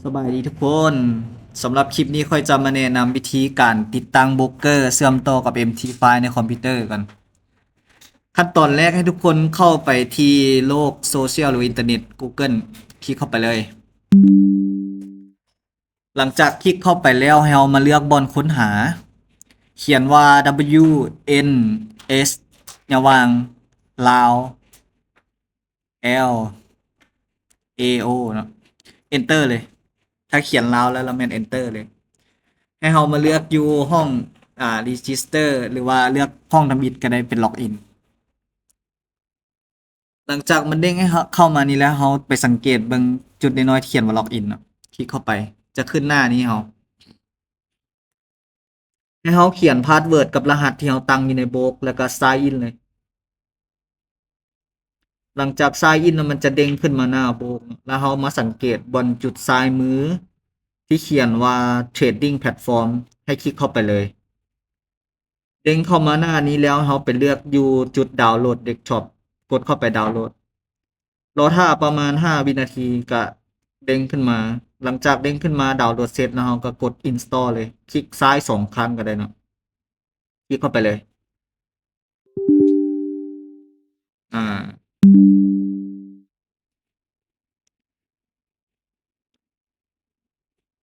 ສະບາຍດີທຸກຄົນ, ສຳລັບຄລິບນີ້ຂ້ອຍຈະມາແນະນຳວິທີການຕິດຕັ້ງໂບຣກເກີເຊື່ອມຕໍ່ກັບເອັມທີໄຟ ໃນຄອມພິວເຕີກັນ. ຂັ້ນຕອນແລກໃຫ້ທຸກຄົນເຂົ້າໄປທີ່ໂລກໂຊຊຽວ ຫຼື ອິນເຕີເນັດ Google ຄລິກເຂົ້າໄປເລີຍ. ຫຼັງຈາກຄລິກເຂົ້າໄປແລ້ວ ໃຫ້ເຮົາມາເລືອກບ່ອນຄົ້ນຫາ ຂຽນວ່າ W N S ຍະຫວ່າງ ລາວ L A O ເນາະ Enter ເລີຍ. ຖ້າຂຽນລາວແລ້ວ ລະແມ່ນ Enter ເລີຍ. ໃຫ້ເຮົາມາເລືອກຢູ່ຫ້ອງ ອ່າ Register ຫຼືວ່າເລືອກຫ້ອງທຳອິດກະໄດ້ ເປັນ Login. ຫຼັງຈາກມັນເດ້ງໃຫ້ເຮົາເຂົ້າມານີ້ແລ້ວ ເຮົາໄປສັງເກດເບິ່ງຈຸດນ້ອຍໆ ທີ່ຂຽນວ່າ Login ເນາະ ຄລິກເຂົ້າໄປ ຈະຂຶ້ນໜ້ານີ້ໃຫ້ເຮົາ. ໃຫ້ເຮົາຂຽນພາສເວີດກັບລະຫັດທີ່ເຮົາຕັ້ງຢູ່ໃນໂບຣກ ແລ້ວກະ Sign In ເລີຍ. ຫຼັງຈາກ Sign In ແລ້ວ ມັນຈະເດ້ງຂຶ້ນມາໜ້າໂບຣກ ແລ້ວເຮົາມາສັງເກດບ່ອນຈຸດຊ້າຍມືທີ່ຂຽນວ່າ Trading Platform ໃຫ້ຄລິກເຂົ້າໄປເລີຍ. ເດ້ງເຂົ້າມາໜ້ານີ້ແລ້ວ ເຮົາໄປເລືອກຢູ່ຈຸດ Download Desktop ກົດເຂົ້າໄປ Download. ລໍຖ້າປະມານຫ້າວິນາທີກະເດ້ງຂຶ້ນມາ. ຫຼັງຈາກເດ້ງຂຶ້ນມາ ດາວໂຫຼດເສັດແລ້ວ ເຮົາກະກົດ Install ເລີຍ. ຄລິກຊ້າຍສອງຄັ້ງກະໄດ້ເນາະ. ຄລິກເຂົ້າໄປເລີຍ. ອາ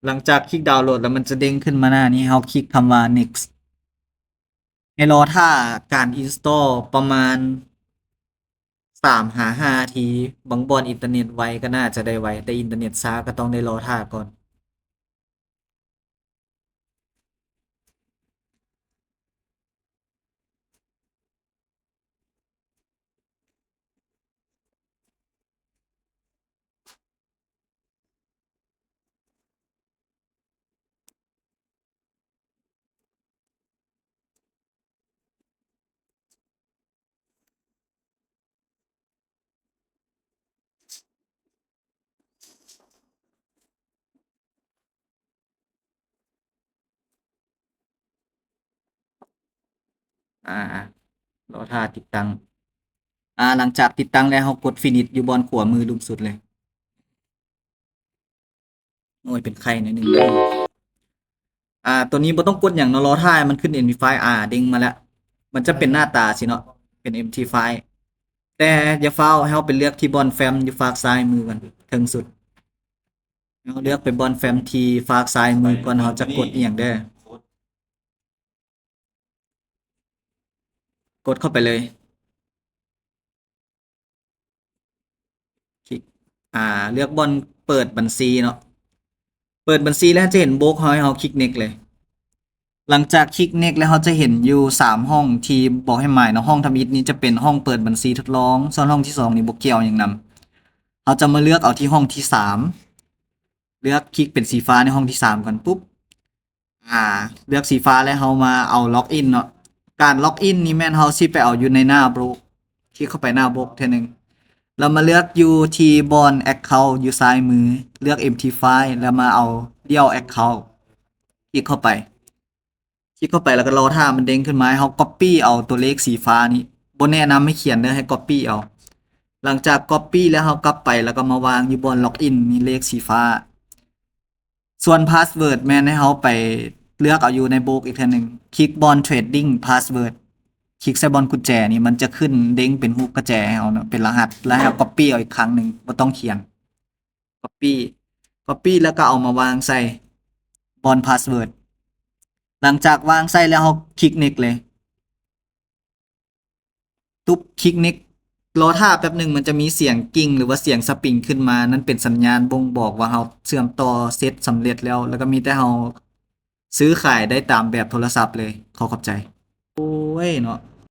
ຫຼັງຈາກຄລິກດາວໂຫຼດແລ້ວ ມັນຈະເດ້ງຂຶ້ນມາໜ້ານີ້. ເຮົາຄລິກຄຳວ່າ Next. ໃຫ້ລໍຖ້າການ Install ປະມານສາມຫາຫ້ານາທີ. ບາງບ່ອນອິນເຕີເນັດໄວກະໜ້າຈະໄດ້ໄວ, ແຕ່ອິນເຕີເນັດຊ້າກະຕ້ອງໄດ້ລໍຖ້າກ່ອນ. ອາ ລໍຖ້າຕິດຕັ້ງ. ອາ ຫຼັງຈາກຕິດຕັ້ງແລ້ວ ເຮົາກົດ Finish ຢູ່ບ່ອນຂວາມືລຸ່ມສຸດເລີຍ. ໂອ້ຍ ເປັນໄຂ້ໜ້ອຍໜຶ່ງເດີ. ອາ ໂຕນີ້ບໍ່ຕ້ອງກົດຫຍັງເນາະ, ລໍຖ້າໃຫ້ມັນຂຶ້ນ ເອັມທີໄຟ ອາ ເດ້ງມາແລ້ວ. ມັນຈະເປັນໜ້າຕາຊີ້ເນາະ, ເປັນ ເອັມທີໄຟ ແຕ່ຢ່າຟ້າວ, ໃຫ້ເຮົາໄປເລືອກທີ່ບ່ອນ Font ຢູ່ຟາກຊ້າຍມືກ່ອນ, ເທິງສຸດ. ເຮົາເລືອກໄປບ່ອນ Font ທີ່ຟາກຊ້າຍມືກ່ອນ, ເຮົາຈະກົດອີ່ຫຍັງເດີ. ກົດເຂົ້າໄປເລີຍ. ຄລິກ ອາ ເລືອກບ່ອນເປີດບັນຊີເນາະ. ເປີດບັນຊີແລ້ວຈະເຫັນໂບກເຮົາ, ໃຫ້ເຮົາຄລິກ Next ເລີຍ. ຫຼັງຈາກຄລິກ Next ແລ້ວ ເຮົາຈະເຫັນຢູ່ສາມຫ້ອງທີ່ບອກໃຫ້ໝາຍເນາະ. ຫ້ອງທຳອິດນີ້ຈະເປັນຫ້ອງເປີດບັນຊີທົດລອງ, ສ່ວນຫ້ອງທີສອງນີ້ບໍ່ກ່ຽວຫຍັງນຳ. ເຮົາຈະມາເລືອກເອົາທີ່ຫ້ອງທີສາມ. ເລືອກຄລິກເປັນສີຟ້າໃນຫ້ອງທີສາມກ່ອນ. ປຸບ ອາ ເລືອກສີຟ້າແລ້ວ ເຮົາມາເອົາ Login ເນາະ. ການ Login ນີ້ແມ່ນເຮົາຊິໄປເອົາຢູ່ໃນໜ້າໂບກ. ຄລິກເຂົ້າໄປໜ້າໂບກເທື່ອໜຶ່ງ ແລ້ວມາເລືອກຢູ່ທີ່ບ່ອນ Account ຢູ່ຊ້າຍມື, ເລືອກ ເອັມທີໄຟ ແລ້ວມາເອົາ Dual Account. ຄລິກເຂົ້າໄປ. ຄລິກເຂົ້າໄປແລ້ວກະລໍຖ້າມັນເດ້ງຂຶ້ນມາ, ໃຫ້ເຮົາ Copy ເອົາຕົວເລກສີຟ້ານີ້. ບໍ່ແນະນຳໃຫ້ຂຽນເດີ, ໃຫ້ Copy ເອົາ. ຫຼັງຈາກ Copy ແລ້ວ ເຮົາກັບໄປ ແລ້ວກະມາວາງຢູ່ບ່ອນ Login ນີ້, ເລກສີຟ້າ. ສ່ວນ Password ແມ່ນໃຫ້ເຮົາໄປເລືອກເອົາຢູ່ໃນໂບກອີກເທື່ອໜຶ່ງ. ຄລິກບ່ອນ Trading Password, ຄລິກໃສ່ບ່ອນກຸນແຈນີ້, ມັນຈະຂຶ້ນເດ້ງເປັນຮູບກະແຈໃຫ້ເຮົາເນາະ, ເປັນລະຫັດ, ແລ້ວໃຫ້ເຮົາ Copy ເອົາອີກຄັ້ງໜຶ່ງ, ບໍ່ຕ້ອງຂຽນ. Copy Copy ແລ້ວກະເອົາມາວາງໃສ່ບ່ອນ Password. ຫຼັງຈາກວາງໃສ່ແລ້ວ ເຮົາຄລິກ Next ເລີຍ. ຕຸບ ຄລິກ Next. ລໍຖ້າແປັບໜຶ່ງ, ມັນຈະມີສຽງກິ່ງ ຫຼືວ່າສຽງສະປິງຂຶ້ນມາ, ນັ້ນເປັນສັນຍານບົ່ງບອກວ່າເຮົາເຊື່ອມຕໍ່ເສັດສຳເລັດແລ້ວ, ແລ້ວກະມີແຕ່ເຮົາຊື້ຂາຍໄດ້ຕາມແບບໂທລະສັບເລີຍ. ຂໍຂອບໃຈ. ໂອ້ຍເນາະ,